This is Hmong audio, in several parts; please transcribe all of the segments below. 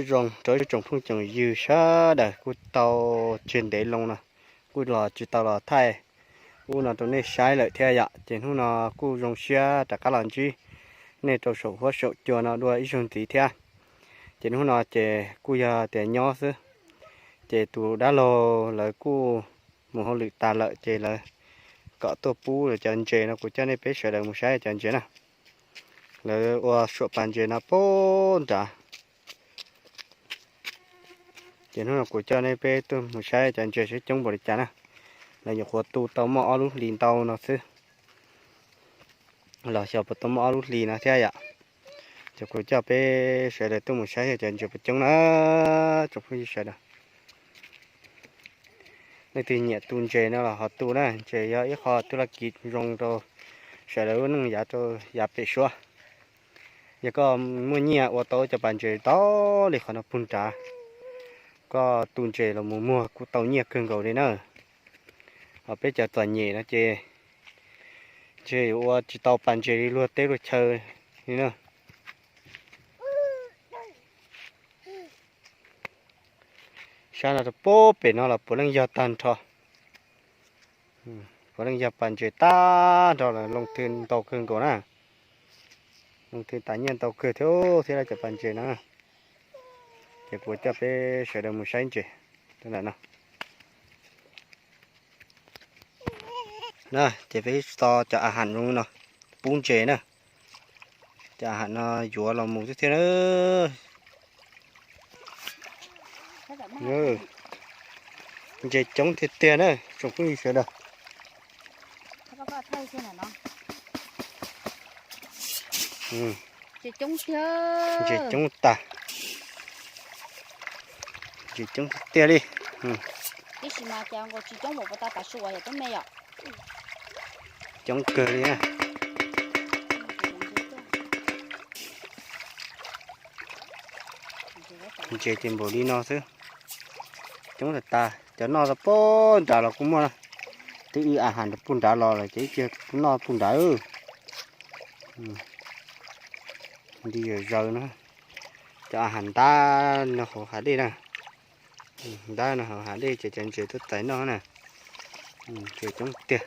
Zoo rau ib tsoom phooj tsoom ywg sawv daws, kuj tau tseg ntev loo no kuj los tsis tau los thaij ub no rau nej saib lawm thiab yom. Ces hnub no kuj zoo siab rov qab los ntsib nej rau saum huab saum cua no dua ib zaug ntxiv thiab. Ces hnub no ces kuj yog tias nyob xwb, ces tus dab laug lawv kuj mus hauj lwm tas lawm ces lawv kom tuaj pub lawv cov ntses no, kuv coj nej peb sawv daws mus saib cov ntses na. Lawv ua suam pas ntses no pub nrad. Ces hnub no kuv coj nej peb tuaj mus saib cov ntses seb coob npaum li cas na. Lawv nyuam qhuav tu tau muaj ob lub hlis ntau no xwb, los xyov puas tau muaj ob lub hlis no thiab yom. Ces kuv coj peb sawv daws tuaj mus saib cov ntses puas coob na, tsoom phooj ywg sawv daws. Leej twg nyiam tu ntses no los ho tu na, ntses yog ib qho tuj laj kiv zoo rau sawv daws lub neej yav rau yav pem suab. Yog koj muaj nyiaj ua tau cov pas ntses tau li qhov no puag nrad, koj tu ntses los mus muag kuj tau nyiaj kawg nkaus li na. Ho peb cov txom nyem no ces ntshe yuav ua tsis tau pas ntses li luag teb luag chaw li na. Sab no rau pem no los puav leej yog tag nrho. Puav leej yog pas ntses tag nrho los loo thwv ntau kawg nkaus na. Loo thwv tas nyiaj ntau kawg thiab thiab lawv cov pas ntses no. Ces kuv coj peb sawv daws mus saib ntses rau ntawm no. Na ces peb tso cov a ham zoo no pub ntses na. Cov a ham no yuav los mus thiab thiab na. Ntses coob tiag tiag na tsoom phooj ywg sawv daws. Ntses coob tas, ntses coob tiag tiag li. Coob kawg li na. Ntses ces npaum li no xwb. Coob tas tas, cov noj tau pub nrad los kuj muaj na. Twb wb a ham rau pub nrad los lawm ces ib pliag kuj noj pub nrad. Nti zaws zaws na. Cov a ham ntab no hauv hav dej na. Ntab no hauv hav dej ces cov ntses tuaj txais noj na. Ntses coob tiag.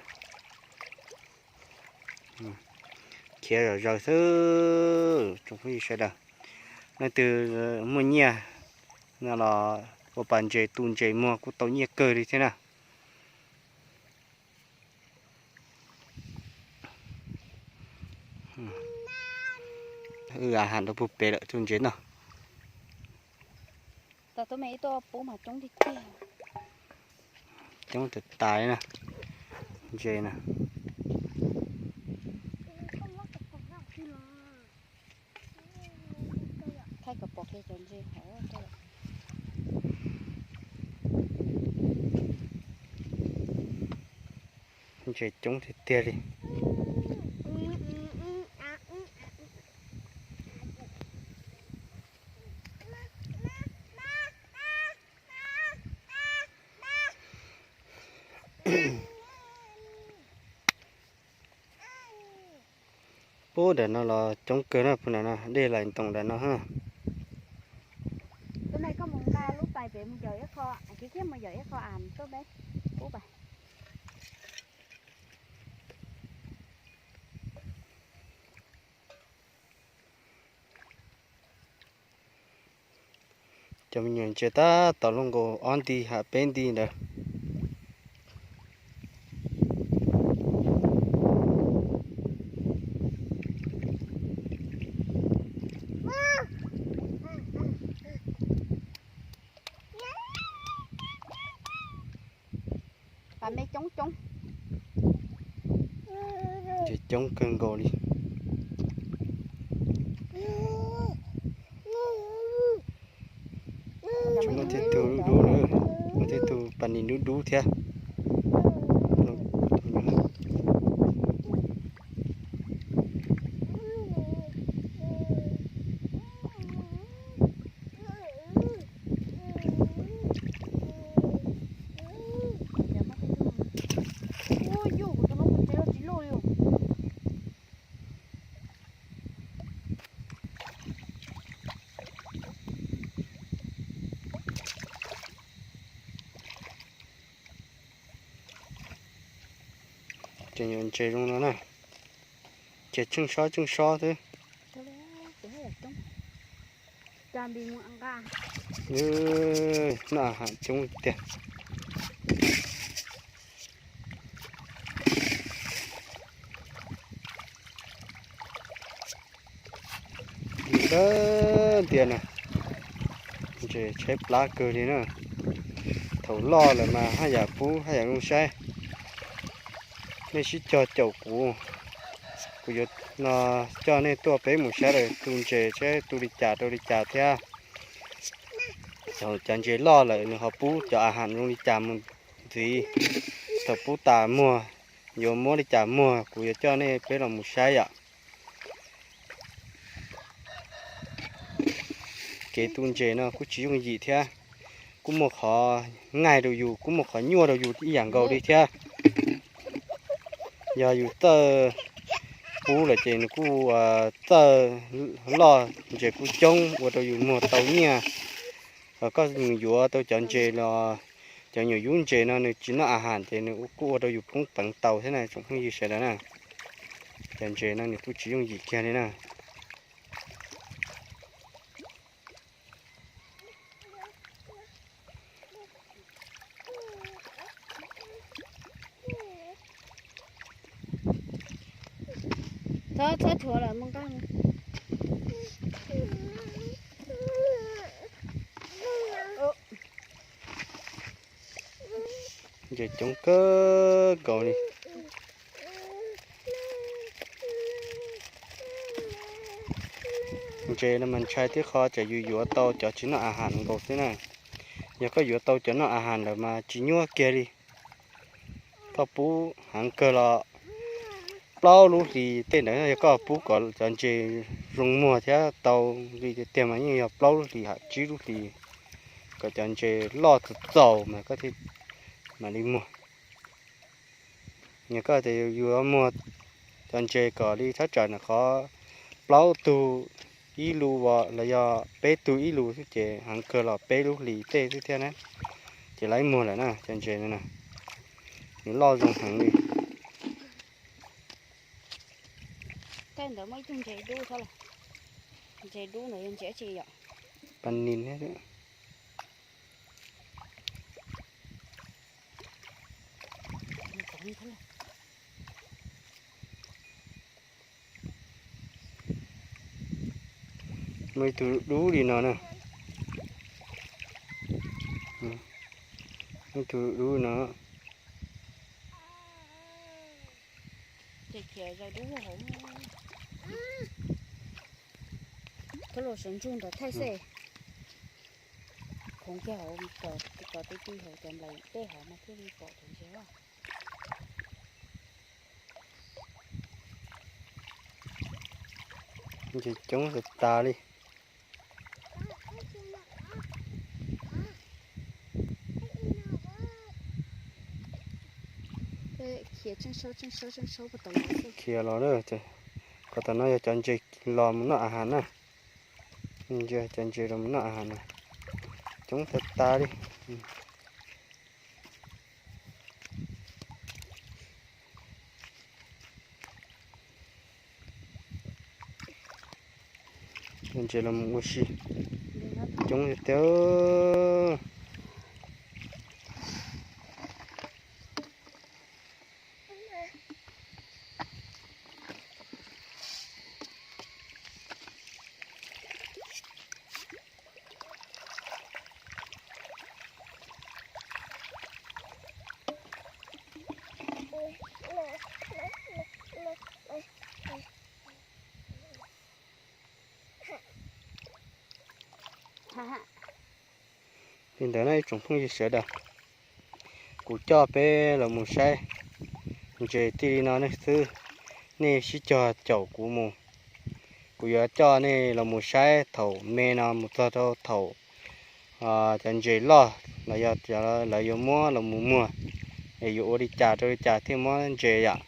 Khiav zom zaws xwb tsoom phooj ywg sawv daws. Leej twg muaj nyiaj no los ua pas ntses tu ntses muag kuj tau nyiaj kawg li thiab na. Wb a ham rau puag pem lawm tu ntses noj. Coob tas tas na, ntses na. Ntses coob tiag tiag li. Pub nram no los coob kawg na, pub nram no dej laim ntoos nram no ha. Tus no koj mus nqa lub pais pem mus yawm ib qho, khiav khiav mus yawm ib qho a tuaj peb pub pais. Cov me nyuam ntses tab tom luaj nkaus ob nti ham peb nti ntawd. Pas me coob coob. Ntses coob kawg nkaus li. Muaj tej tug dub dub na, muaj tej tug pas nis dub dub thiab. Ntses zoo no na, ces tsheej sob tsheej sob xwb. Noj hav coob tiag. Kawg tiag na, ntses tshaib plab kawg li na. Thaum loj lawm mas haj yam pub haj yam zoo saib. Nej sib cog caum kuv, kuv yuav no coj nej tuaj peb mus saib lawm tus ntses saib tu li cas rau li cas thiab. Thaum cov ntses loj lawm nws ho pub cov a has zoo li cas mus ntxiv. Thaum pub tas muag yuav muab li cas muag kuv yuav coj nej peb los mus saib yom. Kev tu ntses no kuj tsis yooj yim thiab, kuj muaj qhov ngaij rau yus, kuj muaj qhov nyuaj rau yus ib yam nkaus li thiab. Yog yus txawj pub lawm ces nws kuj txawj loj, ntses kuj coob ua rau yus muag tau nyiaj. Koj mus yuav tau cov ntses los cov nyuam yub ntses no nws tsis noj a has ces nws kuj ua rau yus poob peev tau thiab na tsoom phooj ywg sawv daws na. Cov ntses no nws kuj tsis yooj yim kiag li na. Txhob txhob thuav lawm mus nqa. Ntses coob kawg nkaus li. Ntses no mas ntshai tib qho tsam yus yuav tau cov tsis noj a has nkaus xwb na. Yog koj yuav tau cov noj a has lawm mas tsis nyuaj kiag li. Koj pub heev kawg los plaub lub hlis tej ntawd yog koj pub kom cov ntses zoo muag thiab tau li tiag tiag mas yeej yog plaub lub hlis ham tsib lub hlis kom cov ntses loj txaus txaus mas koj thiaj mam li muag. Yog koj tias yuav muag cov ntses kom li thaj tsam ntawm qhov plaub tug ib lus los yog peb tug ib lus xwb ces heev kawg los peb lub hlis tej xwb thiab na, ces lawv muag lawm na cov ntses no na. Nws loj zoo heev li. Tej ntawd muaj ib tug ntses dub thiab los? Ntses dub ntawd yog ntses dab tsi yom? Pas nis thiab. Muaj ib tug dub li no na. Ib tug dub no. Ces khiav zaws dub hauv. Koj los sawv ntsug ntawd thaij xwb. Khoov kiag hauv, pom tib tib hauv cov nplaim tej hauv mas thiaj li pom cov ntses. Ntses coob tas tas li. Khiav los, qhov tom no yog cov ntses los mus noj a has na. Cov ntses los mus noj a has na, coob tas tas li. Ntses los mus ua si coob tiag tiag. Li ntawd na ib tsoom phooj ywg sawv daws, kuv coj peb los mus saib ntses tij li no xwb, nej sib cog caum kuv mus. Kuv yuav coj nej los mus saib thaum me no mus txog rau thaum cov ntses loj los yog lawv yuav muab los mus muag, es yuav ua li cas rau li cas thiaj muab ntses yom.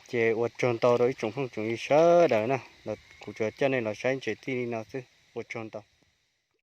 Ces ua tsaug ntau rau ib tsoom phooj tsoom ywg sawv daws na, kuv tsuas coj nej los saib ntses tij li no xwb, ua tsaug ntau.